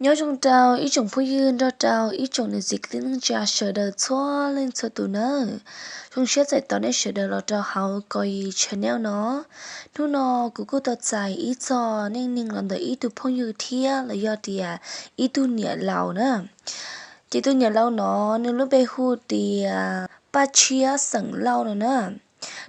Nyob zoo rau ib tsoom phooj ywg nrog rau ib tsoom niam txiv kwv tij neej tsa sawv daws txhua leej txhua tus nawb. Zoo siab txais tos nej sawv daws los rau hauv Kos Yis channel no. Hnub no kuv kuj tau txais ib txoj neej neeg los ntawm ib tug phooj ywg thiab los yog tias ib tug niam laus na. Ces tus niam laus no nws lub npe hu tias Paj Tshiab xeem Lauj no na.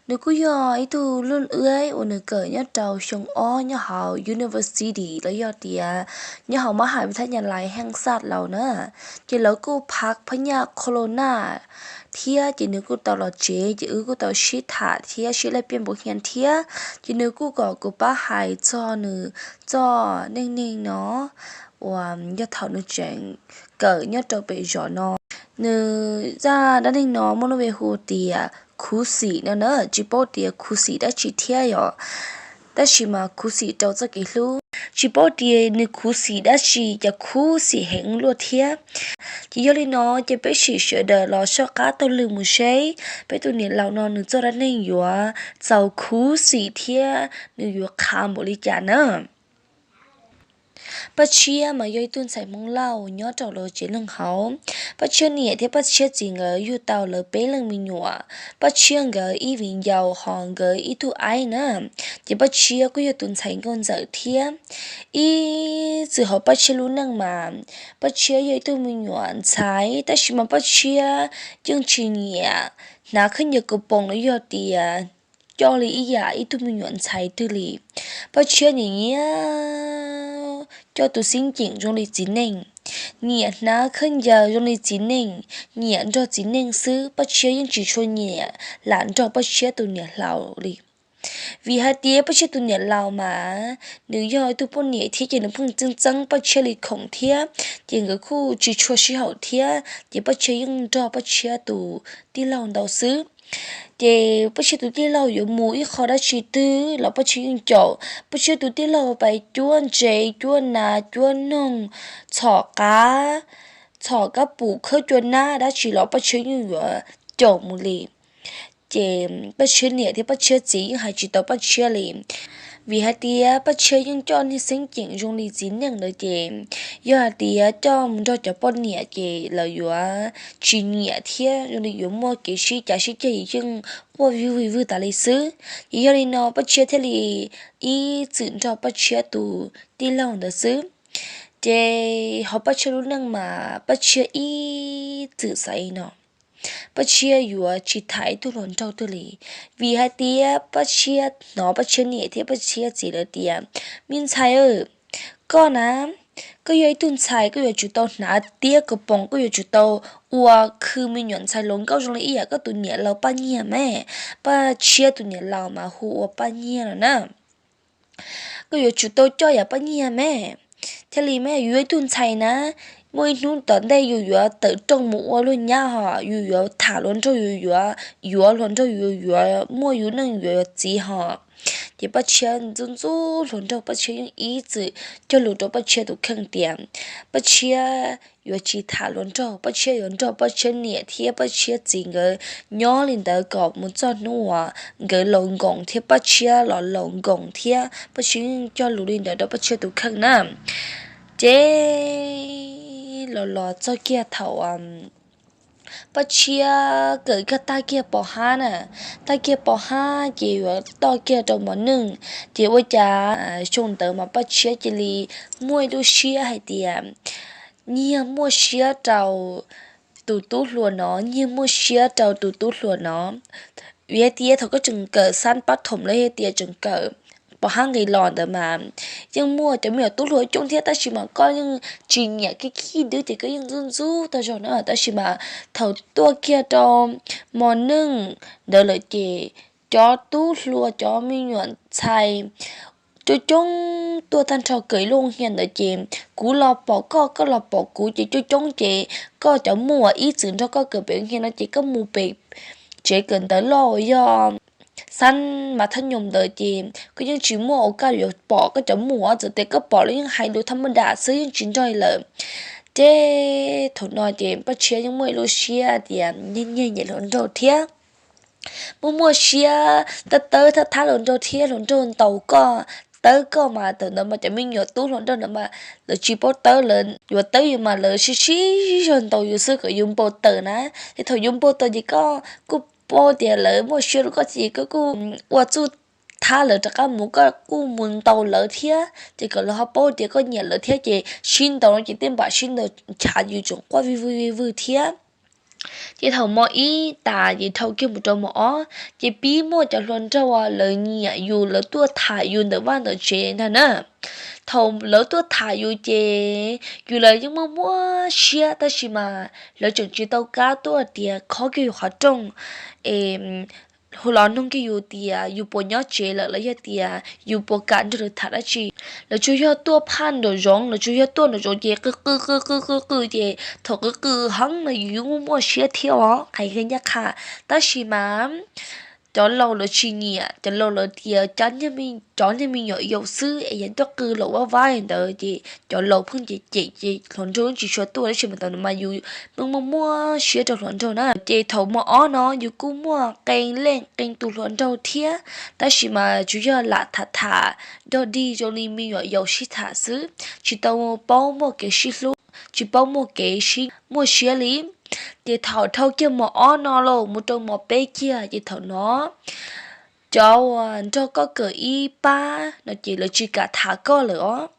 Nws kuj yog ib tug lub ua uas nws kawm nyob rau xyoo ob nyob hauv university los yog tias nyob hauv mab has vi thab nyas lais heej xaj laus na. Ces lawv kuj phav phab nyaj kho lo naj thiab ces nws kuj tau los tsev ces wb kuj tau sib tham thiab sib laj piaj npu hias thiab. Ces nws kuj kom kuv pab hais txog nws txoj neej neeg no uas yog thaum nws tseem kawm nyob rau pem zos no. Nws zaj dab neeg no muaj lub npe hu tias khuv xim no na, tsis paub tias khuv xim dab tsi thiab yom, tab sis mas khuv xim rau txoj kev hlub. Tsis paub tias nws khuv xim dab tsi ces khuv xim heev luaj thiab. Ces yog li no ces peb sim sawv daws los soj qab taug lw mus seb peb tus niam laus no nws txoj dab neeg yuav txaus khuv xim thiab nws yuav qhav npaum li cas na. Paj Tshiab mas yog ib tug ntxhais Hmoob Lauj nyob rau lawv tsev neeg hauv. Paj Tshiab niam thiab Paj Tshiab txiv nkawd yug tau lawv peb leej me nyuam. Paj Tshiab nkawd ib viv ncaus ho nkawd ib tug aib na. Ces Paj Tshiab kuj yog tus ntxhais nkauj ntxawm thiab. Ib txwm hauv Paj Tshiab lub neej mas Paj Tshiab yog ib tug me nyuam ntxhais tab sis mas Paj Tshiab yeej tsis nyiam hnav khaub ncaws kaus poom los yog tias coj li ib yam ib tug me nyuam ntxhais twg li. Paj Tshiab nyiam nyiam coj tus xeeb ceem zoo li txiv neej, nyiam hnav khaub ncaws zoo li txiv neej, nyiam nrog txiv neej xwb. Paj Tshiab yeej tsis tshua nyiam lam nrog Paj Tshiab tus niam laus li. Vim hais tias Paj Tshiab tus niam laus mas nws yog ib tug poj niam thiab ces nws pheej txeeb txeeb Paj Tshiab li khoom thiab ces nkawd kuj tsis tshua sib haum thiab ces Paj Tshiab yeej nrog Paj Tshiab tus tij laug ntau xwb. Ces Paj Tshiab tus tij laug yuav mus ib qho dab tsi twg los Paj Tshiab yeej caum. Paj Tshiab tus tij laug pais cuab ntses, cuab nas, cuab noog, txhom qav, txhom kab pum, khawb cua nab dab tsi los Paj Tshiab yeej yuav caum mus li. Ces Paj Tshiab niam thiab Paj Tshiab txiv yeej hais tsis tau Paj Tshiab li, vim hais tias Paj Tshiab yeej coj niag xeeb ceem zoo li txiv neej ntawd ces yog hais tias coj mus nrog cov poj niam ces lawv yuav tsis nyiam thiab zoo li yuav muaj kev sib cav sib ceg yeej quaj vwg vwg tas li xwb. Ces yog li no Paj Tshiab thiaj li ib txwm nrog Paj Tshiab tus tij laug ntawd xwb. Ces hauv Paj Tshiab lub neej mas Paj Tshiab ib txwm xav li no, Paj Tshiab yuav tsis tham ib tug hluas nraug twg li, vim hais tias Paj Tshiab hnov Paj Tshiab niam thiab Paj Tshiab txiv lawv tias, me ntxhais, koj na, koj yog ib tug ntxhais koj yuav tsum tau hnav tiab kaus poom, koj yuav tsum tau ua khw me nyuam ntxhais hluas nkauj zoo li ib yam koj tus niam laus Paj Nyiag mas. Paj Tshiab tus niam laus mas hu ua Paj Nyiag no na. Koj yuav tsum tau coj yam Paj Nyiag mas, thiaj li mas yus yog ib tug ntxhais na, muaj ib hnub tom ntej yus yuav tawm rooj mus ua luag nyab ho, yus yuav tham hluas nraug, yus yuav yuav hluas nraug, yus yuav muaj yus neej yuav txiv ho. Ces Paj Tshiab ntxub ntxub hluas nraug, Paj Tshiab yeej ib txwm cog lus rau Paj Tshiab tus kheej tias Paj Tshiab yuav tsis tham hluas nraug, Paj Tshiab yuav nrog Paj Tshiab niam thiab Paj Tshiab txiv nkawd nyob li ntawd kom mus txog hnub uas nkawd laus nkoos thiab Paj Tshiab los laus nkoos thiab. Paj Tshiab yeej cog lus li ntawd rau Paj Tshiab tus kheej na. Ces los los txog kiag thaum Paj Tshiab kawm kiag tag kiag pov hab na, tag kiag pov hab ces yuav toj kiag rau mos neej, ces ua cas xyoo ntawd mas Paj Tshiab cia li muaj ib lub siab hais tias nyiag muaj siab rau tus tub hluas no, nyiag muaj siab rau tus tub hluas no. Vim hais tias thaum koj tseem kawm xab pab thoom los yog tias tseem kawm pov hab nqis los ntawd mas yeej muaj cov me nyuam tub hluas coob thiab, tab sis mas koj yeej tsis nyiam, khib khib dub ces koj yeej ntxub ntxub tag zog na. Tab sis mas thaum tuaj kiag rau mos neej ntawd lawm ces cov tub hluas cov me nyuam ntxhais coob coob tuaj tag nrho kawm lub hia ntawd ces kuv los pom koj, koj los pom kuv ces coob coob ces koj cov muam ib txwm nrog koj kawm pem hia no ces koj mus pem tsev kawm ntawv loj uas yog xab mas thab nyoos ntawd ces koj yeej tsis muaj ua kaj yuav pom koj cov muam, txawm tias koj pom los yeej hais lus thaj maj dam xwb yeej tsis nrog lawm. Ces thaum no ces Paj Tshiab yeej muaj ib lub siab tias nyiag nyiag nyiam hluas nraug thiab muaj muaj siab tab tawb thab thab hluas nraug thiab hluas nraug ntaus koj tawb koj mas thaum ntawd mas cov me nyuam tub hluas nraug ntawd mas lawv tsis paub tawb, lawv yuav tawb yus mas lawv sib sib zog ntaus yus xwb kom yus npau taws na. Ces thaum yus npau taws ces koj kuj paub tias lawv muaj siab rau koj ces koj kuj ua txuj thab lawv rov qab mus, koj kuj mus ntaus lawv thiab ces kom lawv ho paub tias koj nyiam lawv thiab. Ces sib ntaus no ces tej npam sib ntaus nchav yus tseem quaj vij vwj vij vwj thiab. Ces thaum mos ib tas ces dhau kiag mus rau mos ob ces pib muaj cov hluas nraug lawv nyiam yus, lawv tuaj tham yus ntawm vaj ntawm tsev ntag na. Thaum lawv tuaj tham yus ces yus los yeej muaj muaj siab tab sis mas lawv tseem tsis tau kam tuaj tias khob kiag yus qhov rooj es hu los nug kiag yus tias yus puas nyob tsev lawm los yog tias yus puas kam nrog lawv tham dab tsi. Lawv tsuas yog tuaj phaj nraum zoov, lawv tsuas yog tuaj nraum zoov ces qw qw qw qw qw qw ces thaum qw qw heev no yus yeej muaj muaj siab thiab os, qhia ncaj qha. Tab sis mas cov laus lawv tsis nyiam, cov laus lawv tias cov niag me nyuam yaus xwb es yog tuaj qw los vaj vab ntawd ces cov laus pheej cem cem ces hluas nraug tsis tshua tuaj tab sis mas thaum no mas yus pheej muaj muaj siab rau hluas nraug na. Ces thaum mos ob no yus kuj muaj qee leej qee tus hluas nraug thiab tab sis mas tsuas yog lam tham tham dog dig zoo li me nyuam yaus sib tham xwb, tsis tau paub muaj kev sib hlub, tsis paub muaj kev sib muaj siab li. Ces thaum dhau kiag mos ob no los mus rau mos peb kiag ces thaum no cov uas nrog koj kawm ib pab no ces lawv tsis kam tham koj lawm os.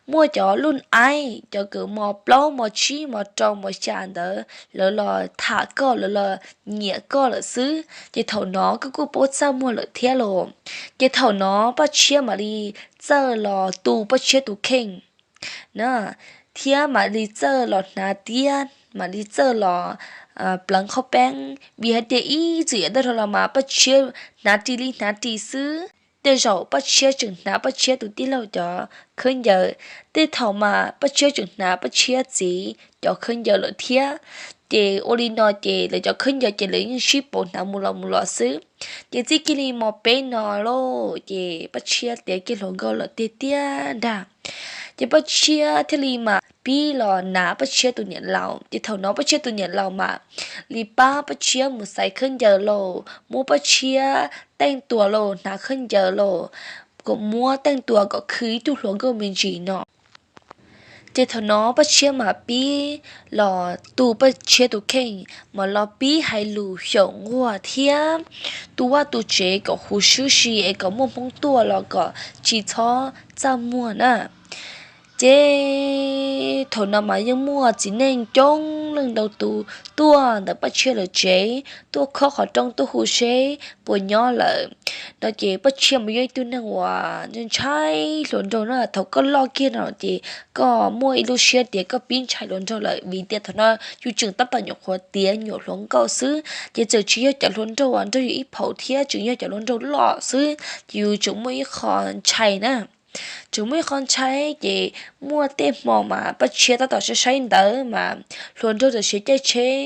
Muaj cov lub aib, cov kawm mos plaub mos tsib mos rau mos xya ntawd lawv los tham koj, lawv los nyiam koj lawm xwb ces thaum no koj kuj paub txaj muag lawm thiab los. Ces thaum no Paj Tshiab mam li txawj los tu Paj Tshiab tus kheej na, thiab mam li txawj los hnav tiab, mam li txawj los pleev qhaub peeb vim hais tias ib txwm yav tag dhau los mas Paj Tshiab hnav ris li hnav ris xwb. Tej zaum Paj Tshiab tseem hnav Paj Tshiab tus tij laug cov khaub ncaws, tej thaum mas Paj Tshiab tseem hnav Paj Tshiab txiv cov khaub ncaws lawm thiab. Ces ua li no ces lawv cov khaub ncaws ces lawv yeej sib pauv hnav mus los mus los xwb. Ces txij kiag li mos peb no lauj ces Paj Tshiab tiav kiag hluas nkauj lawm tiag tiag ntag. Ces Paj Tshiab thiaj li mas pib los hnav Paj Tshiab tus niam laus. Ces thaum no Paj Tshiab tus niam laus mam li pab Paj Tshiab mus xaiv khaub ncaws los muab Paj Tshiab teej tua los hnav khaub ncaws los kom muab teej tua kom khwv ib tug hluas nkauj me ntsis no. Ces thaum no Paj Tshiab mas pib los tu Paj Tshiab tus kheej, mas los pib hais lus xyaum nquag thiab tu vaj tu tsev kom huv sub si es kom muaj hmoob tuaj los kom tsis txhob txaj muag na. Ces thaum no mas yeej muaj txiv neej coob leej ntau tus tuaj ntawm Paj Tshiab lawv tsev, tuaj khob qhov rooj tuaj hu seb puas nyob lawm no. Ces Paj Tshiab mas yog ib tug neeg uas ntshai hluas nraug na. Thaum koj loj kiag no ces koj muaj ib lub siab tias koj pib ntshai hluas nraug lawm vim tias thaum no yus tseem tab tom nyuam qhuav tiav nyuam hluas nkauj xwb. Ces txawm tsis yog cov hluas nraug uas nrog yus ib phaum thiab tseem yog cov hluas nraug loj xwb ces yus tseem muaj ib qho ntshai na. Tseem muaj ib qho ntshai ces muaj tej hmo mas Paj Tshiab tab tom saib saib ntawd mas hluas nraug tam siav caij tsheb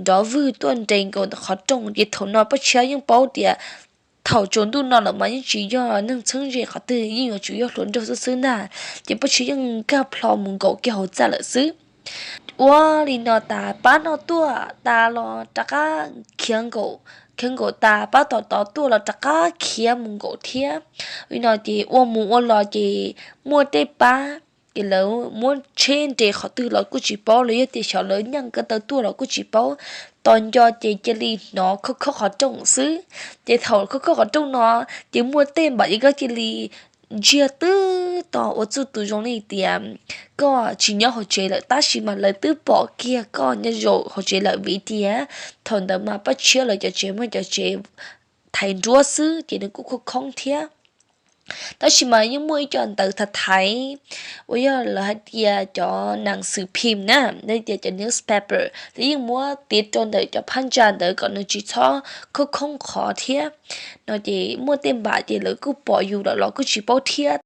nrov vwg tuaj nres nkaus ntawm qhov rooj. Ces thaum no Paj Tshiab yeej paub tias thaum tsaus ntuj no lawm mas yeej tsis yog neeg txheeb ze qhov twg, yeej yuav tsum yog hluas nraug xwb xwb ntag. Ces Paj Tshiab yeej nkag plho mus nkaum kiag hauv txaj lawm xwb. Ua li no tas pab no tuaj tas los rov qab khiav nkaum, khiav nkaum tas pab tom tod tuaj los rov qab khiav mus nkaum thiab. Li no ces ua mus ua los ces muaj tej pab ces lawv muab tsheb nres qhov twg los kuj tsis paub, los yog tias xyov lawv nyeej ko taw tuaj los kuj tsis paub. Tos nco ces cia li hnov khob khob qhov rooj xwb. Ces thaum khob khob qhov rooj no ces muaj tej npam ces koj cia li ntsiag twb to ua txuj tus zoo li tias koj tsis nyob hauv tsev lawm tab sis mas lawv twb pom kiag koj nyob zaum hauv tsev lawm vim tias thaum ntawd mas Paj Tshiab lawv cov tsev mas cov tsev thaiv nruab xwb ces nws kuj khoob khoob thiab. Tab sis mas yeej muaj ib co ntawv thaiv thaiv uas yog lawv hais tias cov nas xwm phim na, tias cov newspaper, lawv yeej muab tiav rau ntawm cov phab ntsa ntawd kom nws tsis txhob khoob khoob qhov thiab. No ces muaj tej npam ces lawv kuj pom yus lawm los kuj tsis paub thiab.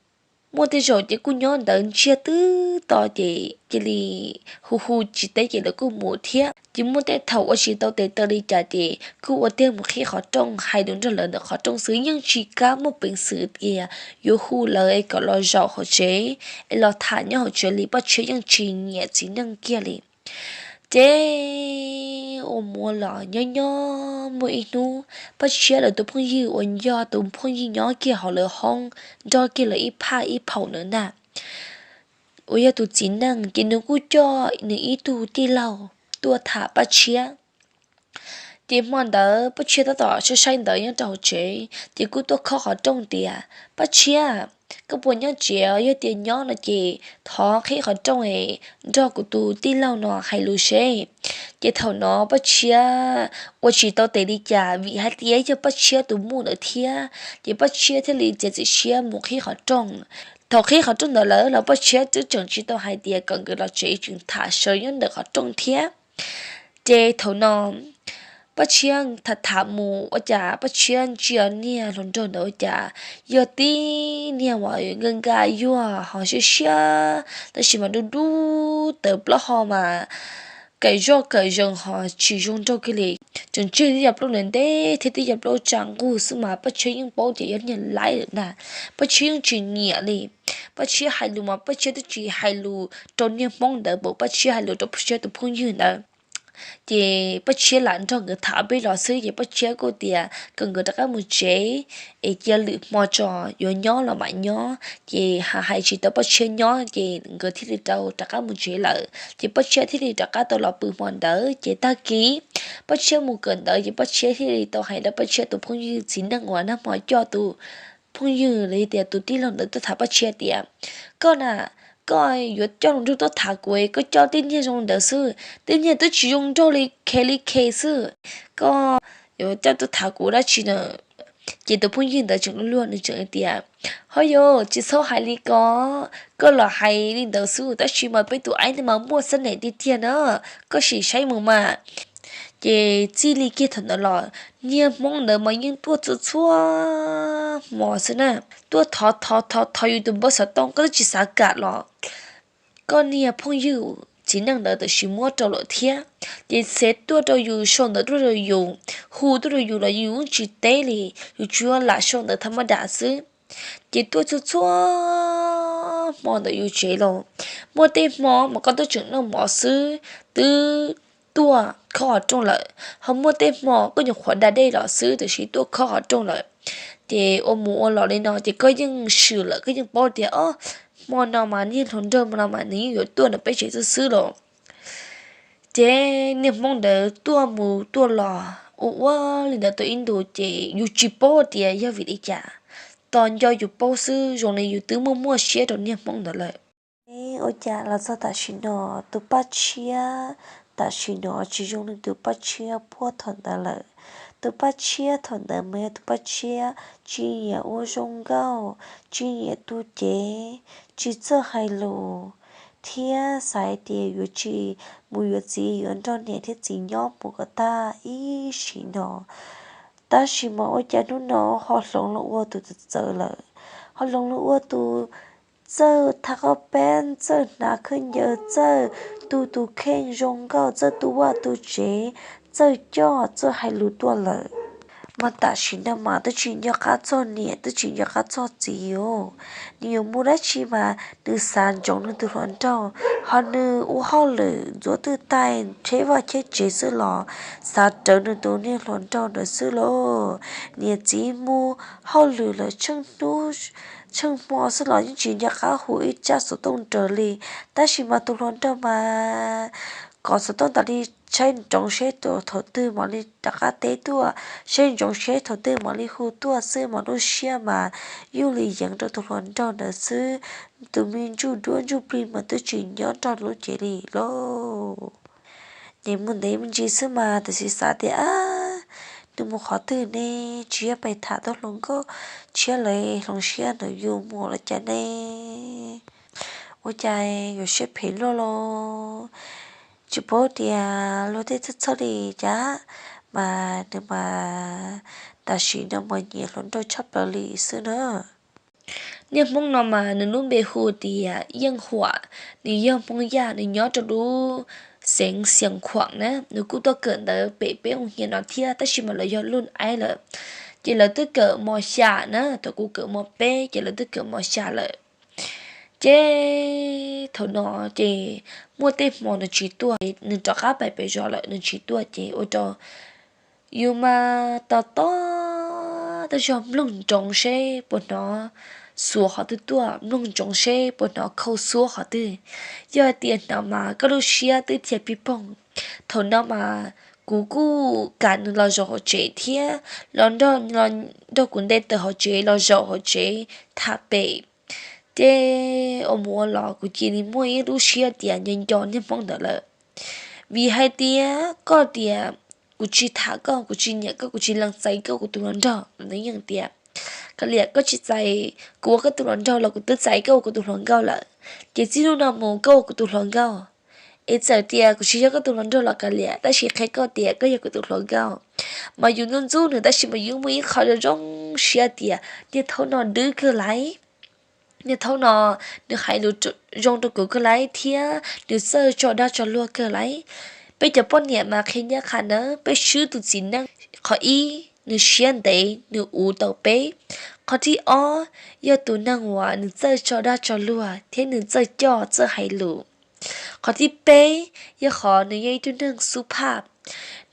Muaj tej zaum ces kuj nyob ntawd ntsiag twb to ces cia li hu hu tsis teb ces lawv kuj mus thiab. Ces muaj tej thaum ua tsis tau tes taw li cas ces kuj ua tiag mus qhib qhov rooj hais lus nrog lawv ntawm qhov rooj xwb, yeej tsis kam muaj peev xwm tias yuav hu lawv es kom los zaum hauv tsev es los tham nyob hauv tsev li. Paj Tshiab yeej tsis nyiam txiv neej kiag li. Ces ua mus ua los nyob nyob muaj ib hnub Paj Tshiab lawv tus phooj ywg uas yog tus phooj ywg nyob kiag hauv lawv hoob nrog kiag lawv ib phaj ib phaum ntawd ntag, uas yog tus txiv neej, ces nws kuj coj nws ib tug tij laug tuaj tham Paj Tshiab. Ces hmo ntawd Paj Tshiab tab tom saib saib ntawv nyob rau hauv tsev, ces kuj tuaj khob qhov rooj tias, Paj Tshiab, koj puas nyob tsev? Yog tias nyob no ces thov qhib qhov rooj es nrog kuv tus tij laug no hais lus seb. Ces thaum no Paj Tshiab ua tsis tau tes li cas vim hais tias yog Paj Tshiab tus muam ntawd thiab, ces Paj Tshiab thiaj li txiav txim siab mus qhib qhov rooj. Thaum qhib qhov rooj ntawd lawm los Paj Tshiab twb tseem tsis tau hais tias kom nkawd los tsev, tseem tham sawv nyob ntawm qhov rooj thiab. Ces thaum no Paj Tshiab tham tham mus ua cas Paj Tshiab ntsia niag hluas nraug ntawd ua cas yog tib niag uas nkaj nkaj yuag ho siab siab, tab sis mas dub dub tawv plaub hau mas kawm zoj kawm zees ho tsis zoo nraug kiag li. Tseem tseg tib co plaub ntev ntev thiab tib co plaub tsa nqug xwb mas Paj Tshiab yeej paub tias yog niag laib lawm ntag. Paj Tshiab yeej tsis nyiam li. Paj Tshiab hais lus mas Paj Tshiab twb tsis hais lus rau niag Hmoob ntawd, Paj Tshiab hais lus rau Paj Tshiab tus phooj ywg ntawd. Ces Paj Tshiab lam nrog nkawd tham ob peb los xwb ces Paj Tshiab kuj tias kom nkawd rov qab mus tsev, es cia lwm hmo tso yuav nyob los mam nyob. Ces hais tsis tau Paj Tshiab nyob ces nkawd thiaj li tau rov qab mus tsev lawm. Ces Paj Tshiab thiaj li rov qab tau los pw hmo ntawd. Ces tag kis Paj Tshiab mus kawm ntawv ces Paj Tshiab thiaj li tau hais rau Paj Tshiab tus phooj ywg txiv neej uas nag hmo coj tus phooj ywg los yog tias tus tij laug ntawd tuaj tham Paj Tshiab tias, koj na, koj yuav coj hluas nraug tuaj tham kuv, koj coj tej niag zoo ntawd xwb, tej niag twb tsis zoo nraug li, khe li khe xwb, koj yuav coj tuaj tham kuv dab tsi na? Ces tus phooj ywg ntawd tseem luag luag nws tseem tias, ho yog tsis txhob hais li ko, koj los hais li ntawd xwb, tab sis mas peb tus aib no mas muaj xab nem tiag tiag na, koj sim saib mus mas. Ces txij li kiag thaum ntawd los niag Hmoob ntawd mas yeej tuaj txhua txhua hmo xwb na, tuaj thov thov thov thov yus tus npawb xov tooj koj twb tsis xav kam los koj niag phooj ywg txiv neej ntawd tam sim muab rau lawm thiab. Ces txhev tuaj rau yus, sau ntawv tuaj rau yus, hu tuaj rau yus los yus yeej tsis teb li, yus tsuas lam sau ntawv thaj mab dam xwb. Ces tuaj txhua txhua hmo ntawm yus tsev los, muaj tej hmo mas koj twb tseem noj mov xwb, twb tuaj khob qhov rooj lawm, ho muaj tej hmo koj nyuam qhuav da dej los xwb tiam sis tuaj khob qhov rooj lawm. Ces ua mus ua los li no ces koj yeej swm lawm, koj yeej paub tias ob hmo no mas niag hluas nraug no mas nws yeej yuav tuaj ntawm peb tsev xwb xwb los. Ces niag Hmoob ntawd tuaj mus tuaj los ua ua li ntawd tau ib ntus ces yus tsis paub tias yog vim li cas, tos nco yus paub xwb zoo li yus twb muaj muaj siab rau niag Hmoob ntawd lawm. Ua cas los txog tam sim no tus Paj Tshiab tam sim no tsis zoo li tus Paj Tshiab puag thaum ntawd lawm. Tus Paj Tshiab thaum ntawd mas yog tus Paj Tshiab tsis nyiam ua zoo nkauj, tsis nyiam tu cev, tsis txawj hais lus, thiab xav hais tias yuav tsis mus yuav txiv, yuav nrog niam thiab txiv nyob mus kom tag ib sim no. Tab sis mas ua cas hnub no ho hloov los ua tus txawv txawv lawm, ho hloov los ua tus txawj thaj qab peb, txawj hnav khaub ncaws, txawj tu tus kheej zoo nkauj, txawj tu vaj tu tsev, txawj coj txawj hais lus tuaj lawm. Mas tam sim no mas twb tsis nco qab txog niam, twb tsis nco qab txog txiv os. Nws yuav mus dab tsi mas nws xav ntsoov nws tus hluas nraug, ho nws ua hauj lwm ntxuav twj taig cheb vaj cheb tsev xwb los xav rawv nws tus niag hluas nraug ntawd xwb lauj. Niam txiv mus hauj lwm lawm tsheej hnub tsheej hmo xwb los yeej tsis nco qab hu ib tsab xov tooj raws li. Tab sis mas tus hluas nraug mas kov xov tooj tas li, saib ntsoov seb thaum twg mam li rov qab teb tuaj, saib ntsoov seb thaum twg mam li hu tuaj xwb mas lub siab mas yuj li yeev rau tus hluas nraug ntawd xwb. Tus me ntsuj duab ntsuj plig mas twb tsis nyob nrog lub cev li lauj. Nws mus ntev me ntsis xwb mas tam sim xav tias, ab, nws mus qhov twg ne, tsis yog pais tham tau hluas nkauj tshiab lawv hloov siab ntawm yus mus los cas ne? Ua cas yuav siab phem luaj los? Tsis paub tias luag tej txhawj txhawj li cas, mas nws mas tam sim no mas nyiam hluas nraug tshaj plaws li xwb na. Niag Hmoob no mas nws lub npe hu tias Yeej Huam, nws yog Hmoob Yaj, nws nyob rau lub xeev Xias Khuam na, nws kuj tuaj kawm ntawv pem peb ua nyiam no thiab tab sis mas lawv yog lub aib lawm. Ces lawv twb kawm mos xya na, thaum kuv kawm mos peb ces lawv twb kawm mos xya lawm. Ces thaum no ces muaj tej hmo nws tsis tuaj, nws rov qab pais pem zos lawm nws tsis tuaj ces ua rau yus mas tos tos tej zaug mloog ntsoov seb puas hnov xuav qhov twg tuaj, mloog ntsoov seb puas hnov khau xuab qhov twg. Yog tias hnov mas koj lub siab twb cia pib poog. Thaum no mas kuv kuj kam nws los zaum hauv tsev thiab los nrog, nrog kuv nte taws hauv tsev los zaum hauv tsev tham pem. Ces ua mus ua los kuv cia li muaj ib lub siab tias nco nco niag hmoob ntawd lawm. Vim hais tias koj tias kuv tsis tham koj, kuv tsis nyiam koj, kuv tsis lees txais koj ua kuv tus hluas nraug, nws yeej tias, Kav liam, koj tsis txais kuv ua koj tus hluas nraug los kuv twb txais koj ua kuv tus hluas nkauj lawm, ces txij hnub no mus koj ua kuv tus hluas nkauj. Es txawm tias kuv tsis yog koj tus hluas nraug los kav liam, tab sis qhia koj tias koj yog kuv tus hluas nkauj. Mas yus ntxub ntxub nws tab sis mas yus muaj ib qho zoo zoo siab tias niag thaub no dwb kawg lauj. Niag thaub no nws hais lus zoo rau kuv kawg lauj thiab nws txawj tso dag tso luag kawg lauj. Peb cov poj niam mas qhia ncaj qha nawb, peb swb tus txiv neej qhov ib, nws siab ntev, nws uv tau peb. Qhov thib ob, yog tus neeg uas nws txawj tso dag tso luag thiab nws txawj coj txawj hais lus. Qhov thib peb, yog qhov nws yog ib tug neeg xub phaj.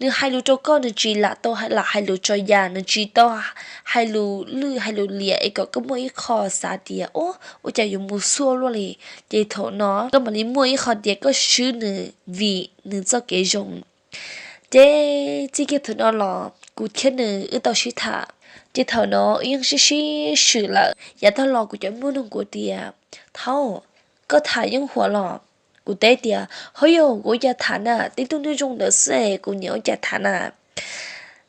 Nws hais lus rau koj nws tsis lam tau lam hais lus tso yam, nws tsis tau hais lus lwj hais lus liam es kom koj muaj ib qho xav tias, Ua, ua cas yuav mus xuaj luaj li? Ces thaum no koj mam li muaj ib qho tias koj swb nws vim nws txoj kev zoo. Ces txij kiag thaum no los kuv thiab nws wb tau sib tham. Ces thaum no wb yeej sib sib swm lawm. Yav tag los kuv cov muaj nug kuv tias, Thaub, koj tham Yeej Huam los? Kuv teb tias, Hov yog kuv ua cas tham na, tib tug neeg zoo ntawd xwb es kuv nyiam ua cas tham na.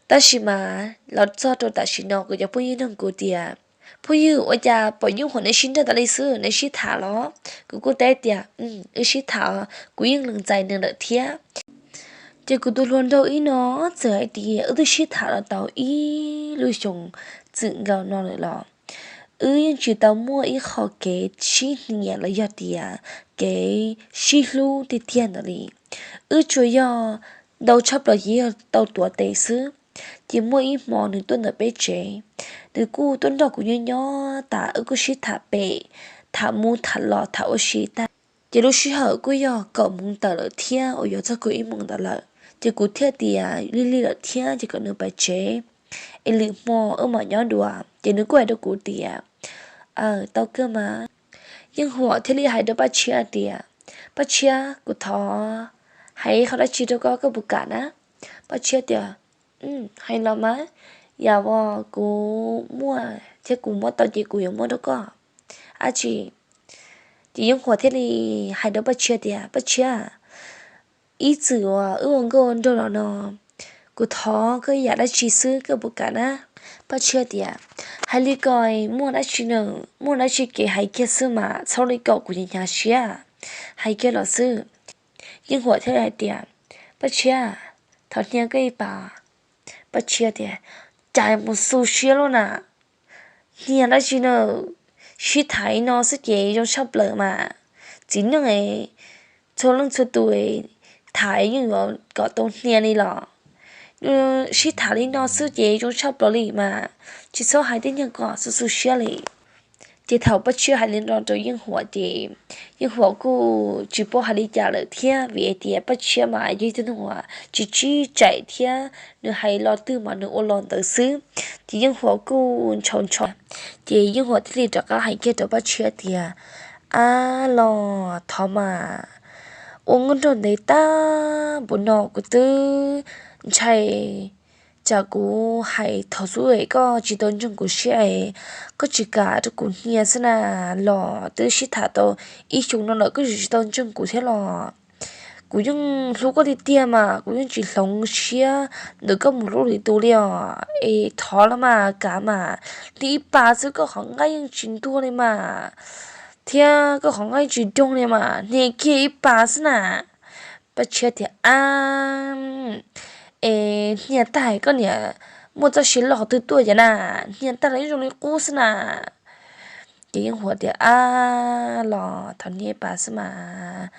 Tab sis mas los txog rau tam sim no kuv cov phooj ywg nug kuv tias, Phooj ywg, ua cas pom Yeej Huam neb sib nrog tas li xwb, neb sib tham los? Kuv kuj teb tias, Wb sib tham, kuv yeej lees txais nws lawm thiab. Ces kuv tus hluas nraug ib no txawm hais tias, Wb twb sib tham los tau ib lub xyoo txwm nkaus no lawm los wb yeej tsis tau muaj ib qho kev sib hnia los yog tias kev sib hlub tiag tiag ntawd li. Wb tsuas yog ntau tshaj plaws ces yog tau tuav tes xwb. Ces muaj ib hmo nws tuaj ntawm peb tsev, nws kuj tuaj nrog kuv nyob nyob tas wb kuj sib tham pem, tham mus tham los tham ua si tag. Ces lub sij hawm kuj yog kaum moos tawm lawm thiab uas yuav txog kaum ib moos ntawd lawm, ces kuv thiaj tias lig lig lawm thiab ces kom nws pais tsev, es lwm hmo wb mam nyob dua. Ces nws kuj hais rau kuv tias, Aw, tau kawg mas. Yeej Huam thiaj li hais rau Paj Tshiab tias, Paj Tshiab, kuv thov hais qhov dab tsi rau koj, koj puas kam na? Paj Tshiab tias, Hais los mas, yam uas kuv muaj thiab kuv muab tau ces kuv yuav muab rau koj dab tsi. Ces Yeej Huam thiaj li hais rau Paj Tshiab tias, Paj Tshiab, ib txwm uas wb ua nkauj nraug los no, kuv thov koj ib yam dab tsi xwb koj puas kam na? Paj Tshiab tias, Hais li ko, muaj dab tsi na, muaj dab tsi kev hais kiag xwb mas, txhob li ko kuv hnyav siab, hais kiag los xwb. Yeej Huam thiaj li hais tias, Paj Tshiab, thov hnia koj ib pas. Paj Tshiab tias, Cas mus xu siab luaj na, hnia dab tsi na, sib tham li no xwb ces zoo tshaj plaws mas. Txiv neej txhua leej txhua tus tham yeej yuav kom tau hnia li los, sib tham li no xwb ces zoo tshaj plaws li mas, tsis txhob hais tej nyuag kom xu xu siab li. Ces thaum Paj Tshiab hais li no rau Yeej Huam ces Yeej Huam kuj tsis paub hais li cas lawm thiab, vim hais tias Paj Tshiab mas yog ib tug neeg uas tsis tsib tsaim thiab, nws hais lo twg mas nws ua lo ntawd xwb. Ces Yeej Huam kuj ntshau ntshau, ces Yeej Huam thiaj li rov qab hais kiag rau Paj Tshiab tias, Ab los thov mas, ua nkauj nraug ntev tag npaum no kuv twb ntshai tsam kuv hais thaum xub es koj tsis tau ntseeg kuv siab es koj tsis kam rau kuv hnia xwb na. Los twb sib tham tau ib xyoos no lawm koj tsis tau ntseeg kuv thiab los? Kuv yeej hlub koj tiag tiag mas kuv yeej tsis hloov siab ntawm koj mus hlub lwm tus li os. Es thov los mas, kav mas, hnia ib pas xwb, koj qhov nqaij yeej tsis ntuag li mas, thiab koj qhov nqaij tsis doog li mas, hnia kiag ib pas xwb na. Paj Tshiab tias, Ab, es hnia tag koj niam muaj txoj sia loj qhov twg tuaj cas na, hnia tag los yeej zoo li qub xwb na. Ces Yeej Huam tias, Ab los thov hnia ib pas xwb mas,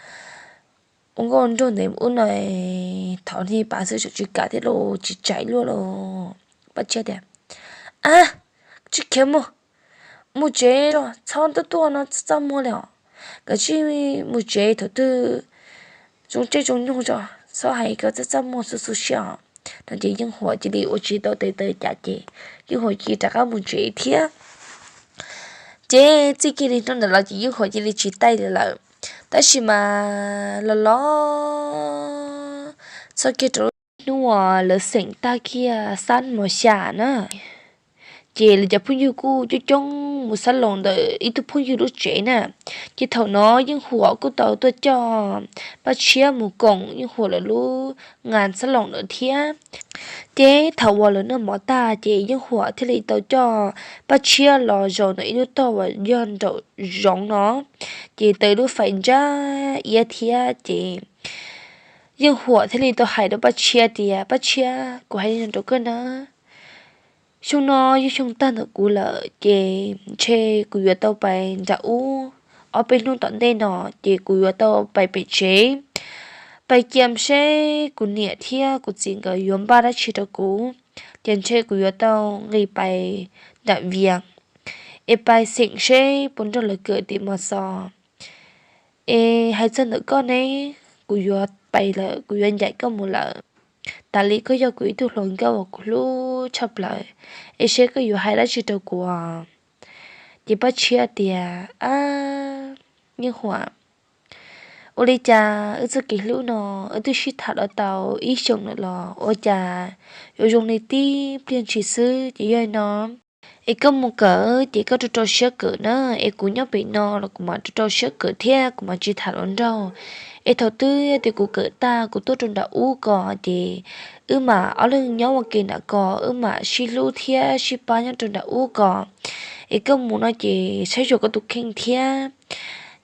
ua nkauj nraug ntev ub no, thov hnia ib pas xwb tseem tsis kam thiab los tsis tsaim luaj los. Paj Tshiab tias, Ab, tsis khiav mus, mus tsev, txhob tuaj tuaj no txaj muag li os. Kav tsij mus tsev, thaum twg zoo caij zoo nyoog tso, txhob hais kom txaj txaj muag xu xu siab os. No ces Yeej Huam cia li ua tsis tau tes taw cas ces Yeej Huam cia li rov qab mus tsev thiab. Ces txij kiag li hnub ntawd los ces Yeej Huam cia li tsis taij li lawm. Tab sis mas los los txog kiag rau hnub uas lawv xeem tag kiag xab mos xya na, ces lawv cov phooj ywg kuj coob coob mus xab loos ntawm ib tug phooj ywg lub tsev na. Ces thaum no Yeej Huam kuj tau tuaj coj Paj Tshiab mus koom Yeej Huam lawv lub nkas xab loos lawm thiab. Ces thaum uas lawv noj mov tag ces Yeej Huam thiaj li tau coj Paj Tshiab los zaum ntawm ib lub tog uas yog nraum zoov no, ces tau ib lub fais ntsaj iab thiab ces Yeej Huam thiaj li tau hais rau Paj Tshiab tias, Paj Tshiab, kuv hais li no rau koj na, xyoo no yog xyoo tag ntawm kuv lawm ces ntshe kuv yuav tau pais nram ub ob peb hnub tom ntej no, ces kuv yuav tau pais pem tsev, pais cia seb kuv niam thiab kuv txiv nkawd yuav npaj dab tsi rau kuv, ces ntshe kuv yuav tau nqis pais nram Vias es pais xeem seb puas nrog lawv kawm tim mos xos. Es hais txog ntawm koj ne, kuv yuav pais lawm, kuv yuav ncaim koj mus lawm. Tas li koj yog kuv ib tug hluas nkauj uas kuv hlub tshaj plaws, es seb koj yuav hais dab tsi rau kuv. Ces Paj Tshiab tias, Ab, Yeej Huam, ua li cas wb txoj kev hlub no wb twb sib tham los tau ib xyoos lawm los ua cas yuav zoo li tib pliag ntshis xwb? Ces yog li no es koj mus kawm ces koj rau rau siab kawm na, es kuv nyob pem no los kuv mam rau rau siab kawm thiab kuv mam tsis tham hluas nraug. Es thaum twg tias kuv kawm tag kuv tuaj rau nram ub ko ces wb mam ob leeg nyob ua ke nram ko, wb mam sib hlub thiab sib pab nyob rau nram ub ko. Es koj mus no ces saib xyuas koj tus kheej thiab.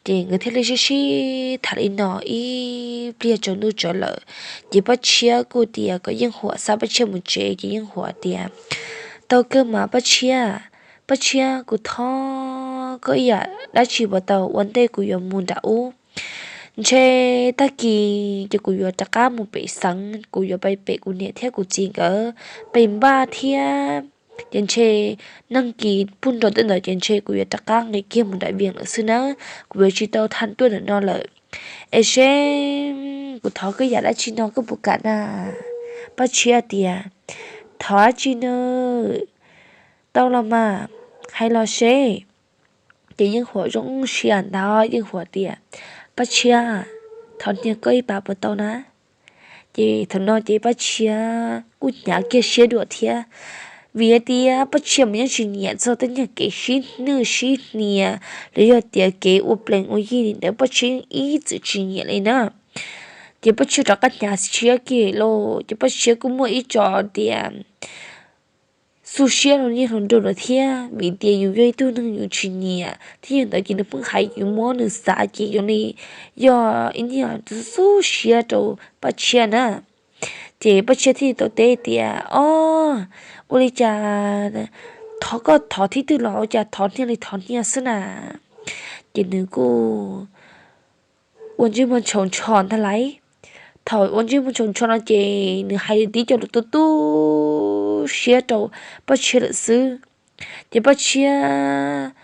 Ces nkawd thiaj li sib sib tham li no ib pliag tsaus ntuj tsawv lawm, ces Paj Tshiab kuj tias kom Yeej Huam xa Paj Tshiab mus tsev, ces Yeej Huam tias, Tau kawg mas Paj Tshiab, Paj Tshiab, kuv thov koj ib yam dab tsi puas tau ua ntej kuv yuav mus nram ub. Ntshe tag kis ces kuv yuav rov qab mus pem xeev, kuv yuav pais pem kuv niam thiab kuv txiv nkawd pem npaj thiab. Ces ntshe neeg kis puag nrau tej ntawd ces ntshe kuv yuav rov qab nqis kiag mus nram Vias lawm xwb nawb, kuv yuav tsis tau tha tuaj ntawm no lawm. Es seb kuv thov koj yam dab tsi no koj puas kam na? Paj Tshiab tias, Thov dab tsi na? Tau los mas, hais los seb. Ces Yeej Huam zoo siab ntag, Yeej Huam tias, Paj Tshiab, thov hnia koj ib pas puas tau na? Ces thaum no ces Paj Tshiab kuj hnyav kiag siab dua thiab, vim hais tias Paj Tshiab mas yeej tsis nyiam txog tej nyuag kev sib nwj sib hnia los yog tias kev ua plees ua yig li ntawd Paj Tshiab yeej ib txwm tsis nyiam li na. Ces Paj Tshiab rov qab hnyav siab kiag lawm, ces Paj Tshiab kuj muaj ib co tias xu siab rau niag hluas nraug lawm thiab, vim tias yus yog ib tug neeg yus tsis nyiam thiab yog ntawd ces nws pheej hais yus muab nws xav ces zoo li yog ib niag xu siab rau Paj Tshiab na. Ces Paj Tshiab thiaj li tau teb tias, Ob, ua li cas thov koj thov thib twg los ua cas thov hnia li thov hnia xwb na? Ces nws kuj ua ntsej muag ntshau ntsho ntag lauj. Thaum ua ntsej muag ntshau ntsho no ces nws hais li tib co lus tu tu siab rau Paj Tshiab lawm xwb. Ces Paj Tshiab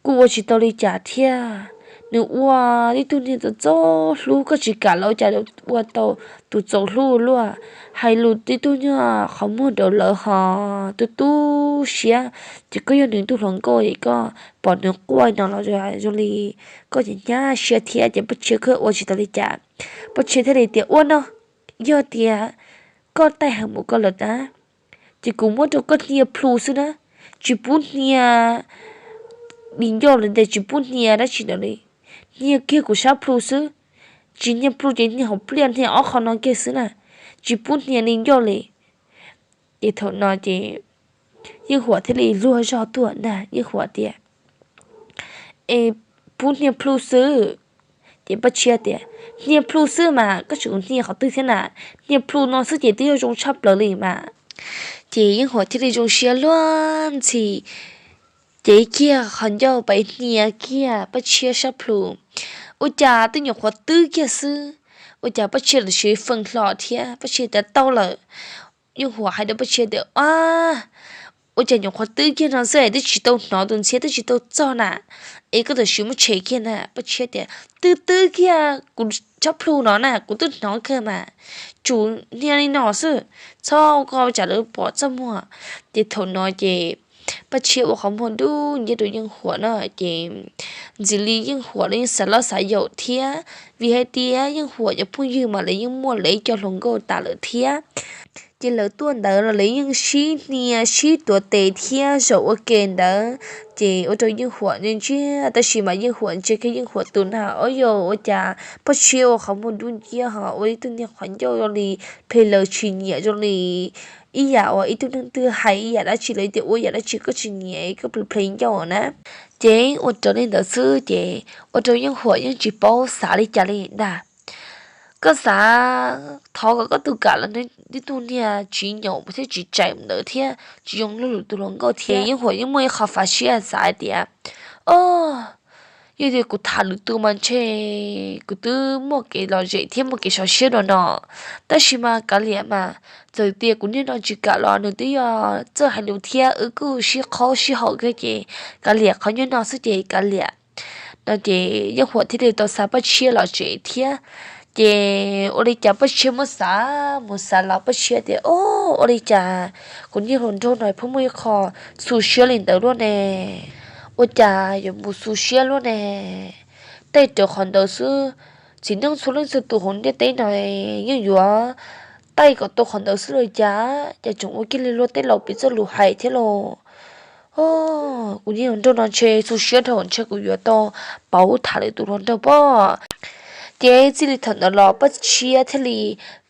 kuj ua tsis tau li cas thiab. Nws ua tib tug niag txaus txaus hlub, koj tsis kam los ua cas ua tau tus txaus hlub luaj, hais lus tib tug nyuag qhov muag rau lawv ho tu tu siab. Ces koj yog nws tug hluas nkauj es koj pom nws quaj no los zoo li koj hnyav siab thiab. Ces Paj Tshiab kuj ua tsis tau li cas, Paj Tshiab thiaj li tias, Ua no, yog tias koj taij heev mus koj lawm na, ces kuv muab rau koj hnia plhu xwb na, tsis pub hnia li ncauj li ntawd, tsis pub hnia dab tsi ntawd li. Hnia kiag kuv sab plhu xwb, tsis hnia plhu ces hnia hauv pliaj, hnia ob qho no kiag xwb na, tsis pub hnia li ncauj li. Ces thaum no ces Yeej Huam thiaj li luag zog tuaj ntag, Yeej Huam tias, Es pub hnia plhu xwb. Ces Paj Tshiab tias, Hnia plhu xwb mas koj tseem hnia qhov twg thiab na? Hnia plhu no xwb ces twb yog zoo tshaj plaws li mas. Ces Yeej Huam thiaj li zoo siab luag ntxhi, cev kiag qhov ncauj pais hnia kiag Paj Tshiab sab plhu. Ua cas twb nyuam qhuav twb kiag xwb, ua cas Paj Tshiab los siv feej hlo thiab. Paj Tshiab tias, Tau lawm. Yeej Huam hais rau Paj Tshiab tias, Ab, Ua cas nyuam qhuav twb kiag no xwb es twb tsis tau hnov tus ntxhiab twb tsis tau txog na, es koj tam sim muab tshem kiag na. Paj Tshiab tias, Twb twb kiag, kuv tshab plhu no na, kuv twb hnov kawg mas. Tsum hnia li no xwb, txhob ua koj tsam lawv pom txaj muag. Ces thaum no ces Paj Tshiab ua qhov muag dub nciab rau Yeej Huam na, ces ntxim li Yeej Huam los yeej xav loj xav yaum thiab, vim hais tias Yeej Huam cov phooj ywg mas lawv yeej muaj lawv ib co hluas nkauj tas lawm thiab. Ces lawv tuaj ntawd los lawv yeej sib hnia sib tuav tes thiab zaum ua ke ntawd, ces ua rau Yeej Huam ntsia ntsia, tab sis mas Yeej Huam ntsia kiag Yeej Huam tus na, o yog ua cas Paj Tshiab ua qhov muag dub nciab ho ua ib tug niag qhov ncauj zoo li ple laws tsis nyiam, zoo li ib yam uas ib tug neeg twg hais ib yam dab tsi los tias ua yam dab tsi koj tsis nyiam koj ple ple ncauj na. Ces ua raws li ntawd xwb ces ua rau Yeej Huam yeej tsis paub xav li cas li ntag. Koj xav thov kom koj tus kam los nws tib tug niag tsis nyaum thiab tsis tseem ntawd thiab tsis zoo lub lus tus hluas nkauj thiab. Yeej Huam yeej muaj ib qho fav siab xav hais tias, o, yog tias kuv tham lwm tus mas ntshe kuv twb muaj kev lom zem thiab muaj kev sov siab dua no. Tab sis mas kav liam mas, txawm tias kuv niag no tsis kam los nws twb yog txawj hais lus thiab wb kuj sib qhaub sib haum kawg ces kav liam, qhov nyuag no xwb ces kav liam. No ces Yeej Huam thiaj li tau xa Paj Tshiab los tsev thiab. Ces ua li cas Paj Tshiab muab xav mus xav los Paj Tshiab tias, o, ua li cas kuv niag hluas nraug no pheej muaj ib qho xu siab li ntawd luaj ne? Ua cas yuav mus xu siab luaj ne? Tej rawv qhov ntawd xwb, txiv neej txhua leej txhua tus hauv ntiaj teb no yeej yuav taij kom tau qhov ntawd xwb los cas, cas tseem ua kiag li luag tej laus piv txoj lus hais thiab los. Kuv niag hluas nraug no ntshe xu siab dhau, ntshe kuv yuav tau pauv tham lwm tus hluas nraug pob. Ces txij li thaum ntawd los Paj Tshiab thiaj li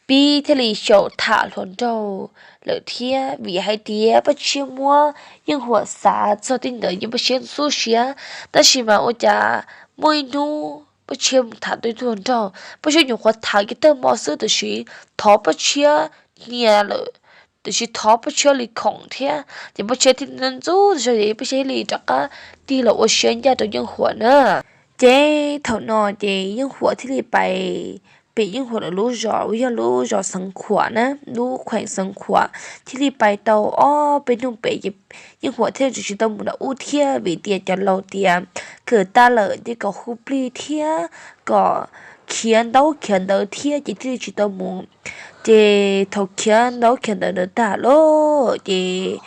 pib thiaj li xyaum tham hluas nraug lawm thiab, vim hais tias Paj Tshiab muab Yeej Huam xav txog tej ntawd ces Paj Tshiab xub siab. Tab sis mas ua cas muaj ib hnub Paj Tshiab mus tham tau ib tug hluas nraug, Paj Tshiab nyuam qhuav tham kiag tag hmo xwb tiam sis thov Paj Tshiab hnia lawm, tiam sis thov Paj Tshiab li khoom thiab ces Paj Tshiab thiaj li ntxub ntxub zog es Paj Tshiab thiaj li rov qab tig los ua siab ncaj rau Yeej Huam na. Ces thaum no ces Yeej Huam thiaj li pais pem Yeej Huam lawv lub zos uas yog lub zos Xeev Khuam na, lub khueem Xeev Khuam, thiaj li pais tau ob peb hnub pem ces Yeej Huam thiaj li tsis tau mus nram ub thiab vim tias cov laus tias kawm tag lawm ces kom hu plig thiab kom khiav ntaub khiav ntawv thiab ces thiaj li tsis tau mus. Ces thaum khiav ntaub khiav ntawv ntawd tag lawm ces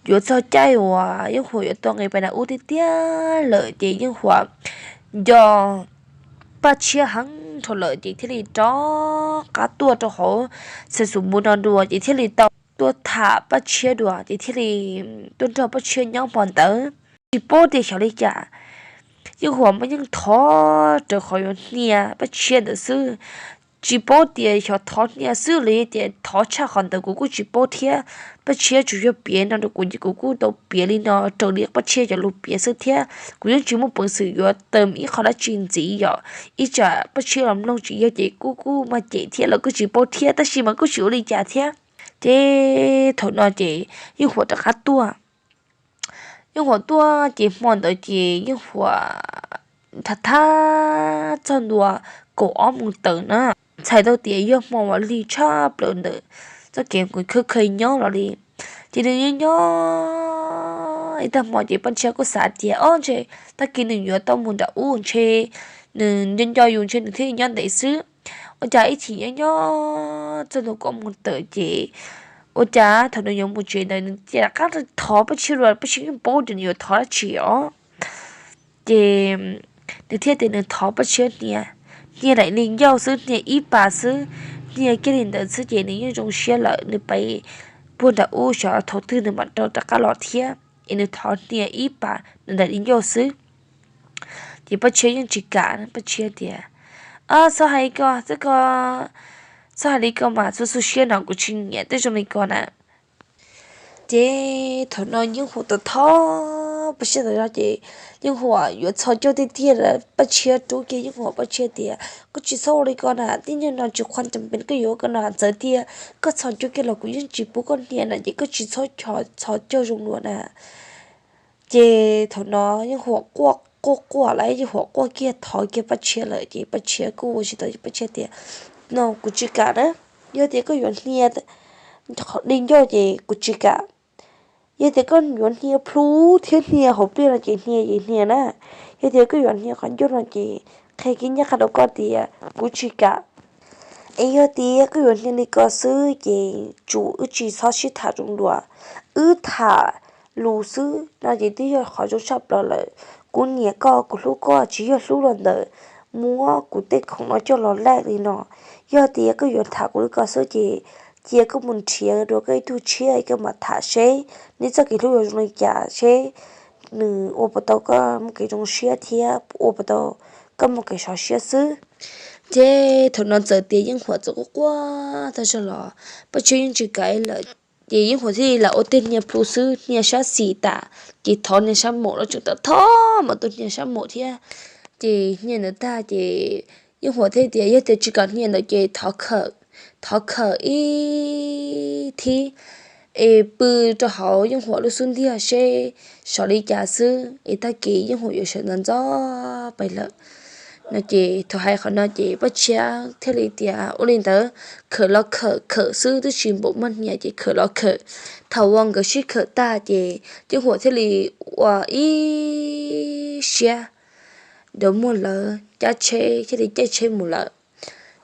yuav txog caij uas Yeej Huam yuav tau nqis pais nram ub tiag tiag lawm ces Yeej Huam nco Paj Tshiab heev dhau lawm ces thiaj li rov qab tuaj rau hauv Xais Xus Npu no dua ces thiaj li tau tuaj tham Paj Tshiab dua ces thiaj li tuaj nrog Paj Tshiab nyob hmo ntawd. Tsis paub tias xyov li cas, Yeej Huam mas yeej thov raws qhov yuav hnia Paj Tshiab ntawd xwb. Tsis paub tias xyov thov hnia xwb los yog tias thov tshaj qhov ntawd kuv kuj tsis paub thiab. Paj Tshiab tsuas yog piav no rau kuv ces kuv kuj tau piav li no raws li Paj Tshiab cov lus piav xwb thiab kuv yeej tsis muaj peev xwm yuav tawm ib qho dab tsi ntxiv yom. Ib tsam Paj Tshiab los mloog tsis yog ces kuj kuj maj cem thiab los kuj tsis paub thiab tab sis mas kuj tsis ua li cas thiab. Ces thaum no ces Yeej Huam rov qab tuaj. Yeej Huam tuaj ces hmo ntawd ces Yeej Huam thab thab txog ntua kaum ob moos tawm na, txhais tau tias yog hmo uas lig tshaj plaws ntawm txoj kev nqis khawb kha nyob los li. Ces nws nyob nyob ib tag hmo ces Paj Tshiab kuj xav tias, o, ntshe tag kis nws yuav tau mus nram ub ntshe nws nco nco yus ntshe nws thiaj nyob ntev xwb. Ua cas ib chim nyob nyob txog ntua kaum ob moos tawm ces ua cas thaum nws yuav mus tsev ntawd nws cia li rov qab thov Paj Tshiab dua, Paj Tshiab yeej paub tias nws yuav thov dab tsi os. Ces nws thiaj tias nws thov Paj Tshiab hnia, hnia daim di ncauj xwb, hnia ib pas xwb, hnia kiag li ntawd xwb ces nws yeej zoo siab lawm, nws pais puag nram ub xyov thaum twg nws mam rov qab los thiab. Es nws thov hnia ib pas nws daim di ncauj xwb. Ces Paj Tshiab yeej tsis kam, Paj Tshiab tias, txhob hais li ko xwb ko, txhob hais li ko mas, xu xu siab no kuv tsis nyiam tej zoo li ko na. Ces thaum no Yeej Huam tau thov Paj Tshiab tas zog ces Yeej Huam yuav txhos caug tiag tiag lawm, Paj Tshiab rub kiag Yeej Huam, Paj Tshiab tias, koj tsis txhob ua li ko na, tej nyuag no tsis khuam cam pes koj yuav ua ko na, txawm tias koj txhos caug kiag los kuv yeej tsis pub koj hnia na, ces koj tsis txhob txhos caug zoo luag na. Ces thaum no Yeej Huam quaj quaj quaj lawm, Yeej Huam quaj kiag thov kiag Paj Tshiab lawm ces Paj Tshiab kuj ua tsis tau, Paj Tshiab tias, no kuv tsis kam na, yog tias koj yuav hnia di ncauj ces kuv tsis kam. Yog tias koj yuav hnia plhu thiab hnia hauv pliaj no ces hnia ces hnia na. Yog tias koj yuav hnia qhov ncauj no ces qhia kiag ncaj qha rau koj tias kuv tsis kam. Es yog tias koj yuav hnia li ko xwb ces tsum wb tsis txhob sib tham zoo dua, wb tham lus xwb no ces twb yog qhov zoo tshaj plaws lawm. Kuv nyiam koj, kuv hlub koj, tsis yog hlub los ntawm muab kuv tej khoom no coj los laij li no. Yog tias koj yuav tham kuv li ko xwb ces cia koj mus nrhiav dua koj ib tug tshiab koj mam tham seb neb txoj kev hlub yuav zoo li cas, seb nws ua puas tau koj muaj kev zoo siab thiab ua puas tau koj muaj kev sov siab xwb. Ces thaum no txawm tias Yeej Huam txawm quaj quaj tag zog los Paj Tshiab yeej tsis kam lawm. Ces Yeej Huam thiaj li lam ua tej hnia plhu xwb, hnia sab xis tas, ces thov hnia sab maum los tseem tau thov mas tus hnia sab maum thiab. Ces hnia ntawd tag ces Yeej Huam thiaj tias yog tias tsis kam hnia ntawd ces thov khawm, thov khawm ib thib es pw rau hauv Yeej Huam lub xub ntiag seb sov li cas xwb es tag kis Yeej Huam yuav sawv ntxov ntxov pais lawm no. Ces thaum hais qhov no ces Paj Tshiab thiaj li tias ua li ntawd, khawm los khawm, khawm xwb twb tsis npaum muaj hnia ces khawm los khawm. Thaum uas nkawd sib khawm tag ces Yeej Huam thiaj li ua ib siab nrov muag lawv cab tsheb thiaj li caij tsheb mus lawm.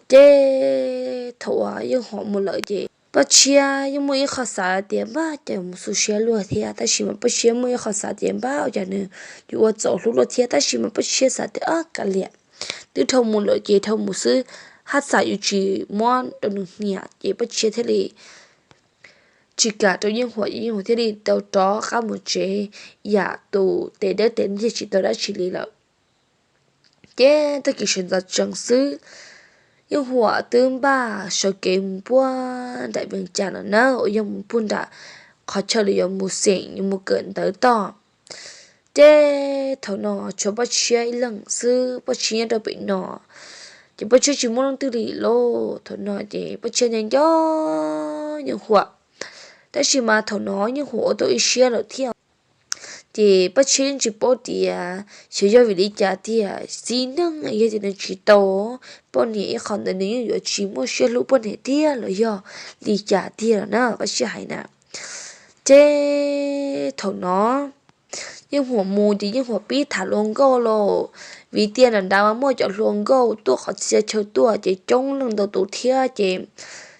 Ces thaum uas Yeej Huam mus lawm ces Paj Tshiab yeej muaj ib qho xav tias npaj cas mus xu siab luag thiab, tab sis mas Paj Tshiab muaj ib qho xav tias npaj ua cas nws yuav ua txaus hlub luag thiab, tab sis mas Paj Tshiab xav tias ab kav liam, twb dhau mus lawm ces dhau mus xwb, haj txam yuav tsis muab rau nws hnia. Ces Paj Tshiab thiaj li tsis kam rau Yeej Huam, Yeej Huam thiaj li tau rov qab mus tsev yam tus tes dawb tes ntiag tsis tau dab tsi li lawm. Ces tag kis sawv ntxov tsees xwb, Yeej Huam twb npaj sawv kev mus puag nram Vees Cas no na, uas yog mus puag nram qhov chaw lawv yuav mus xeem yuav mus kawm ntawv toj. Ces thaum no tshuav Paj Tshiab ib leeg xwb, Paj Tshiab nyob rau pem no, ces Paj Tshiab tsis muaj leej twg li lauj. Thaum no ces Paj Tshiab nco nco Yeej Huam, tab sis mas thaum no Yeej Huam ua tau ib siab lawm thiab. Ces Paj Tshiab yeej tsis paub tias xyov yog vim li cas tiag, txiv neej yog tias nws tsis tau poj niam ib qho ntawd nws yeej yuav tsis muaj siab hlub poj niam tiag los yog li cas tiag los na, Paj Tshiab hais na. Ces thaum no Yeej Huam mus ces Yeej Huam pib tham hluas nkauj lauj, vim tias nram nrad mas muaj cov hluas nkauj tuaj qhov txhia chaw tuaj ces coob leej ntau tus thiab ces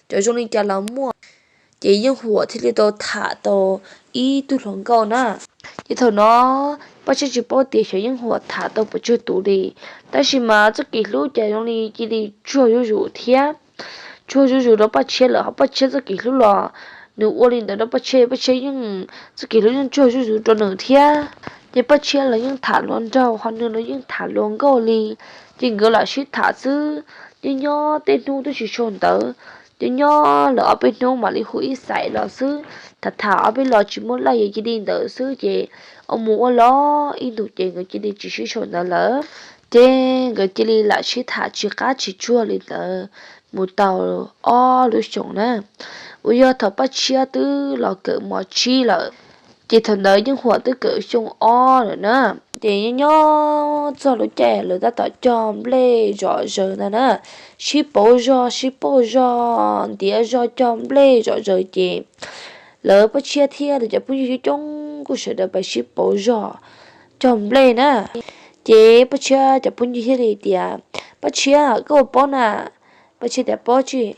cov zoo li cas los muaj. Ces Yeej Huam thiaj li tau tham tau ib tug hluas nkauj na. Ces thaum no Paj Tshiab tsis paub tias xyov Yeej Huam tham tau pes tsawg tus li, tab sis mas txoj kev hlub ces zoo li cia li tsuag zuj zus thiab. Tsuag zuj zus rau Paj Tshiab lawm, ho Paj Tshiab txoj kev hlub los nws ua li ntawd rau Paj Tshiab, Paj Tshiab yeej txoj kev hlub yeej tsuag zuj zus rau nws thiab. Ces Paj Tshiab los yeej tham hluas nraug, ho nws los yeej tham hluas nkauj li. Ces nkawd lam sib tham xwb, nyob nyob tej hnub twb tsis sau ntawv, ces nyob lawm ob peb hnub mam li hu ib xaim los xwb, tham tham ob peb los tsis muaj laj yam cia li ntawd xwb ces ua mus ua los ib ntus ces nkawd cia li tsis sib sau ntawv lawm. Ces nkawd cia li lam sib tham tsis qab tsis tsuag li ntawd mus tau ob lub xyoos na, uas yog thaum Paj Tshiab twb los kawm mos tsib lawm. Ces thaum ntawd Yeej Huam twb kawm xyoo ob lawm na. Ces nyob nyob txog lub caij lawv tab tom cog nplej zom zaws ntag na, sib pauv zog sib pauj zog ntiav zog cog nplej zom zaws ces lawv Paj Tshiab thiab lawv cov phooj ywg coob coob kuj sawv daws pais sib pauv zog cog nplej na. Ces Paj Tshiab cov phooj ywg thiaj li tias, Paj Tshiab, koj puas paub na? Paj Tshiab tias, Paub tsi,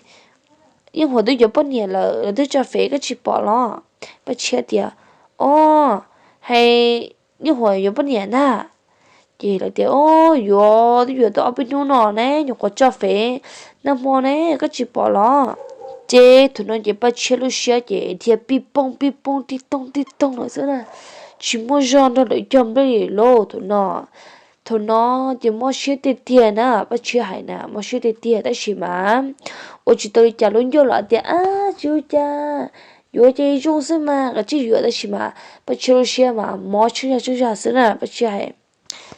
Yeej Huam twb yuav poj niam lawm, lawv twb tso fem, koj tsis pom los? Paj Tshiab tias, Ob, hais Yeej Huam yuav poj niam ntag. Ces lawv tias, Ob, yuav, twb yuav tau ob peb hnub no ne, nyuam qhuav tso fem nag hmo ne, koj tsis pom los? Ces thaum no ces Paj Tshiab lub siab ces dhia pij pooj pij pooj tij tooj tij tooj lawm xwb na, tsis muaj zog nrog lawv cog nplej li lauj thaum no. Thaum no ces mob siab tiag tiag na, Paj Tshiab hais na, mob siab tiag tiag tab sis mas ua tsis tau li cas, lub ncauj los tias, Ab, tsis ua cas, yuav ces zoo xwb mas, kav tsij yuav, tab sis mas Paj Tshiab lub siab mas mob tsheej zag tsheej zag xwb na, Paj Tshiab hais.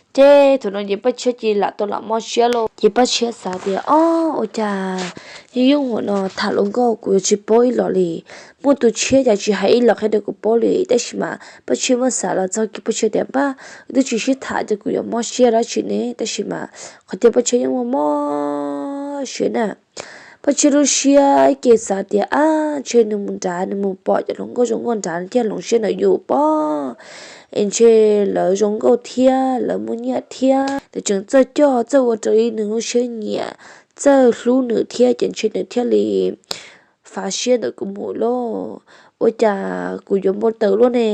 Ces thaum no ces Paj Tshiab cia li lam tau lam mob siab lauj. Ces Paj Tshiab xav tias, Ob, ua cas yog Yeej Huam no tham hluas nkauj kuv yuav tsis paub ib los li, muaj tus tshiab cas tsis hais ib los qhia rau kuv paub li. Tab sis mas Paj Tshiab muab xav los txog kiag Paj Tshiab tias, Npaj, wb twb tsis sib tham ces kuv yuav mob siab dab tsi ne? Tab sis mas qhov tiag Paj Tshiab yeej muaj mob siab na. Paj Tshiab lub siab ib ke xav tias, Ab, ntshe nws mus nrad nws mus pom cov hluas nkauj zoo nkauj nrad nws thiaj hloov siab ntawm yus pob. Es ntshe lawv zoo nkauj thiab lawv muaj nyiaj thiab lawv tseem txawj coj txawj ua raws li nws lub siab nyiam, txawj hlub nws thiab ces ntshe nws thiaj li fav siab ntawm kuv mus lauj. Ua cas kuv yuav npau taws luaj ne?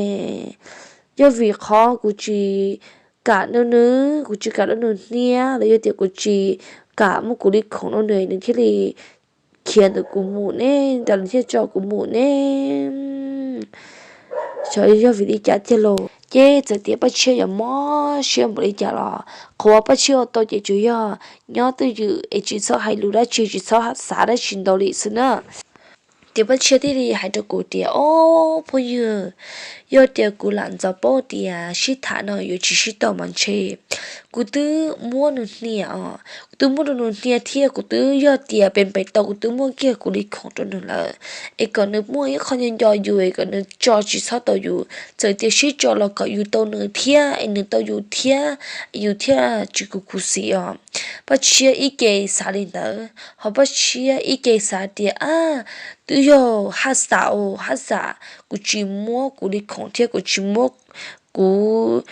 Yog vim qhov kuv tsis kam nws, kuv tsis kam rau nws hnia los yog tias kuv tsis kam muab kuv li khoom rau nws, nws thiaj li khiav ntawm kuv mus ne, nrog nws thiaj tso kuv mus ne? Xyov yog vim li cas tiag lauj. Ces txawm tias Paj Tshiab yuav mob siab npaum li cas los qhov uas Paj Tshiab ua tau ces tsuas yog nyob twj ywm es tsis txhob hais lus dab tsi, tsis txhob xav dab tsi ntau li xwb na. Ces Paj Tshiab thiaj li hais rau kuv tias, Ob phooj ywg, yog tias kuv lam ntxov paub tias sib tham no yuav tsis sib tau mas ntshe kuv twb muab nws hnia os, kuv twb muab rau nws hnia thiab kuv twb yog tias pes npes tau kuv twb muab kiag kuv li khoom rau nws lawm, es kom nws muaj ib qho nco nco yus es kom nws tso tsis txhob tau yus, txawm tias sib tso los kom yus tau nws thiab es nws tau yus thiab, yus thiaj tsis khuv khuv xim os. Paj Tshiab ib ce xav li ntawd, ho Paj Tshiab ib ce xav tias, Ab, twb yog haj xam os, haj xam kuv tsis muab kuv li khoom thiab kuv tsis muab kuv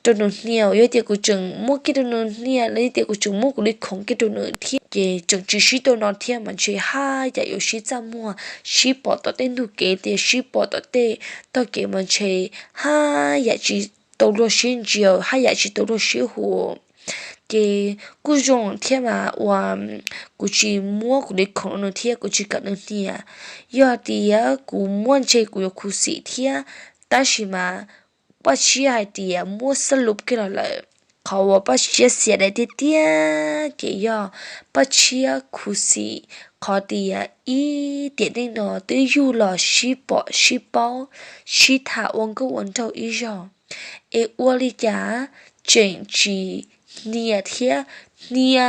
rau nws hnia, yog tias kuv tseem muab kiag rau nws hnia los yog tias kuv tseem muab kuv li khoom kiag rau nws thiab ces tseem tsis sib tau no thiab mas ntshe haj yam yuav sib txaj muag, sib pom tom tej ntug kev tias sib pom tom tej tog kev mas ntshe haj yam tsis tau luag sib ntsia, haj yam tsis tau luag sib hu. Ces kuj zoo thiab mas uas kuv tsis muab kuv li khoom rau nws thiab kuv tsis kam nws hnia. Yog tias kuv muab ntshe kuv yuav khuv xim thiab, tab sis mas Paj Tshiab hais tias muab xab lub kiag los lawm. Qhov uas Paj Tshiab xiam dai tiag tiag ces yog Paj Tshiab khuv xim qhov tias ib tiam neej no twb yug los sib pom sib paub, sib tham ua nkauj ua nraug ib zaug, es ua li cas tseem tsis hnia thiab, hnia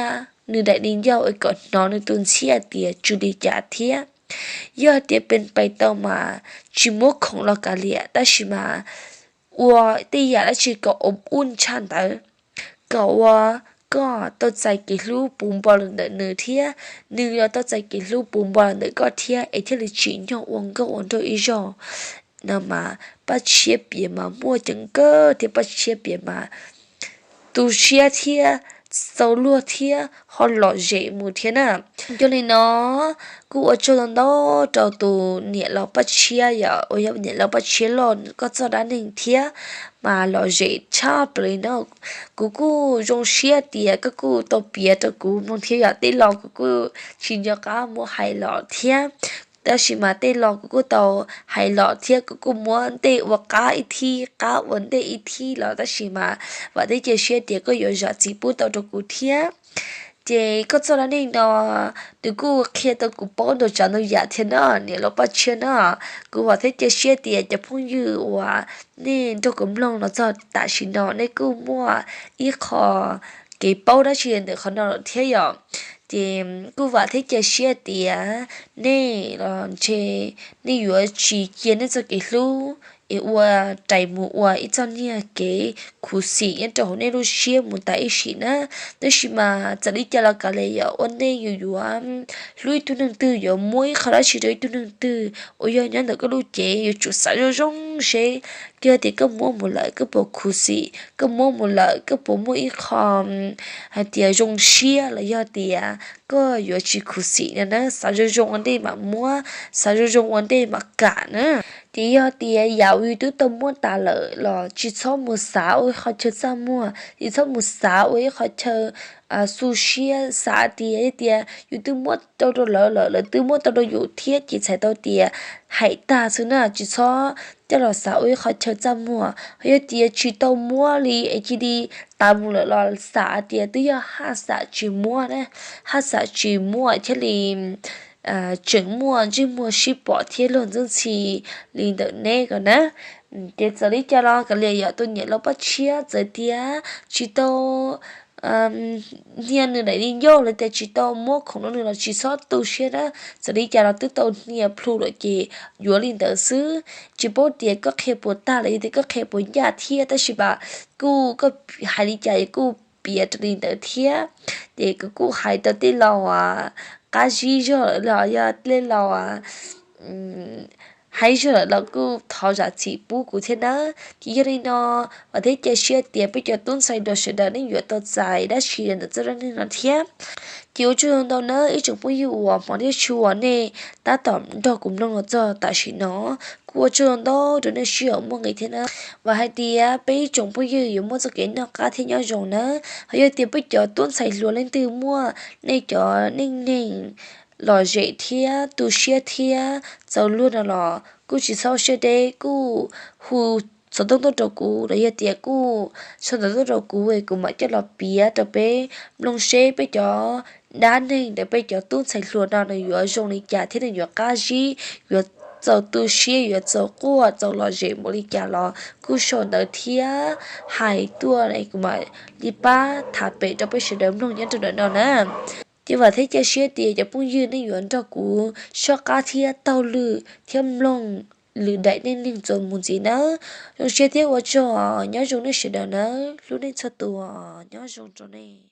nws daim di ncauj es kom hnov nws tus ntxhiab tias tsw li cas thiab. Yog tias pes npes tau mas tsis muab khoom los kav liam, tab sis mas ua tej yam dab tsi kom ua ub tshaj ntawd, kom ua koj tau txais kev hlub puv npo los ntawm nws thiab nws los tau txais kev hlub puv npo los ntawm koj thiab es thiaj li tsim nyog ua nkauj ua nraug ib zaug no mas Paj Tshiab piav mas muaj ceem kawg thiab Paj Tshiab piav mas tu siab thiab txaus luag thiab ho lom zem mus thiab na. Yog li no kuj ua tsaug ntau ntau rau tus niam laus Paj Tshiab, yog uas yog niam laus Paj Tshiab loj koj txoj dab neeg thiab mas lom zem tshaj plaws li no. Kuv kuj zoo siab tias koj kuj tau piav rau kuv mloog thiab, yog tej lo kuv kuj tsis nco qab muab hais los thiab, tab sis mas tej lo kuv kuj tau hais los thiab kuv kuj muab ntej ua qab ib thib qab ua ntej ib thib los, tab sis mas vam thiab cia siab tias koj yuav zam txim pub tau rau kuv thiab. Ces koj txoj dab neeg no nws kuj qhia tau kuv paub ntau tsav ntau yam thiab no niam laus Paj Tshiab no. Kuv vam thiab cia siab tias cov phooj ywg uas nej nrog kuv mloog los txog tam sim no nej kuj muaj ib qho kev paub dab tsi ntawm qhov no lawm thiab yom. Ces kuj vam thiab cia siab tias nej los ntshe nej yuav tsis cia nej txoj kev hlub es ua rais mus ua ib txoj niag kev khuv xim nyob rau hauv nej lub siab mus tas ib sim na. Tab sis mas txawm li cas los kav liam, yog ua ntej yus yuav hlub ib tug neeg twg, yuav muab ib qho dab tsi rau ib tug neeg twg uas yog nyob ntawm koj lub cev yuav tsum xav zoo zoo seb, yog tias koj muab mus lawm koj puas khuv xim, koj muab mus lawm koj puas muaj ib qho hais tias zoo siab los yog tias koj yuav tsis khuv xim no na. Xav zoo zoo ua ntej mam muab, xav zoo zoo ua ntej mam kam na. Ces yog tias yam uas yus twb tau muab tas lawm los tsis txhob mus xav ua ib qho chaw txaj muag, tsis txhob mus xav ua ib qho chaw xu siab, xav tias yog tias yus twb muab tau rau lawv lawm, lawv twb muab tau rau yus thiab ces txhais tau tias hais tag xwb na, tsis txhob coj los xav ua ib qho chaw txaj muag. Yog tias tsis tau muab li es cia li tas mus lawm los xav tias twb yog haj xam tsis muab na, haj xam tsis muab thiaj li tseem muaj ntsej muag sib pom thiab luag ntxub ntxhi li ntawm neb ko na. Ces txawm li cas los kav liam, yog tus niam laus Paj Tshiab txawm tias tsis tau hnia nws daim di ncauj los tias tsis tau muab khoom rau nws los tsis txhob tu siab na. Txawm li cas los twb tau hnia plhu lawm ces yuav li ntawd xwb. Tsis paub tias koj qhia puas tag los yog tias koj qhia puas ncaj thiab, tab sis mas kuj koj hais li cas es kuj piav raws li ntawd thiab. Ces kuv kuj hais tau tej lo uas qab zib zog los yog tej lo uas hais zog lawm los kuj thov zam txim pub kuv thiab nawb. Ces yog li no, vam thiab cia siab tias peb cov tub ntxhais hluas sawv daws nej yuav tau txais dab tsi ntawm txoj dab neeg no thiab. Ces ua tsaug ntau nawb ib tsoom phooj ywg uas hmov thiab tshua nej tab tom nrog kuv mloog los txog tam sim no. Kuj ua tsaug ntau rau nej sij hawm muaj nqis thiab nawb. Vam hais tias peb ib tsoom phooj ywg yuav muaj txoj kev noj qab thiab nyob zoo nawb. Ho yog tias peb cov tub ntxhais hluas leej twg muaj nej cov neej neeg lom zem thiab tu siab thiab txaus luag no los kuj tsis txhob siab deb, kuj hu xov tooj tuaj rau kuv los yog tias kuj sau ntawv tuaj rau kuv es kuv mam coj los piav rau peb mloog seb peb cov dab neeg ntawm peb cov tub ntxhais hluas no nws yuav zoo li cas thiab nws yuav qab zib, yuav txaus tu siab, yuav txaus quaj, txaus lom zem npaum li cas los kuj sau ntawv thiab hais tuaj es kuv mam li pab tham pem rau peb sawv daws mloog nyob rau ntawm no na. Ces vam thiab cia siab tias cov phooj ywg nej yuav nrog kuv soj qab thiab taug lw thiab mloog lwm daim neej neeg txuas mus ntxiv nawb. Zoo siab thiab ua tsaug, nyob zoo nej sawv daws nawb, hlub nej txhua tus, nyob zoo rau nej.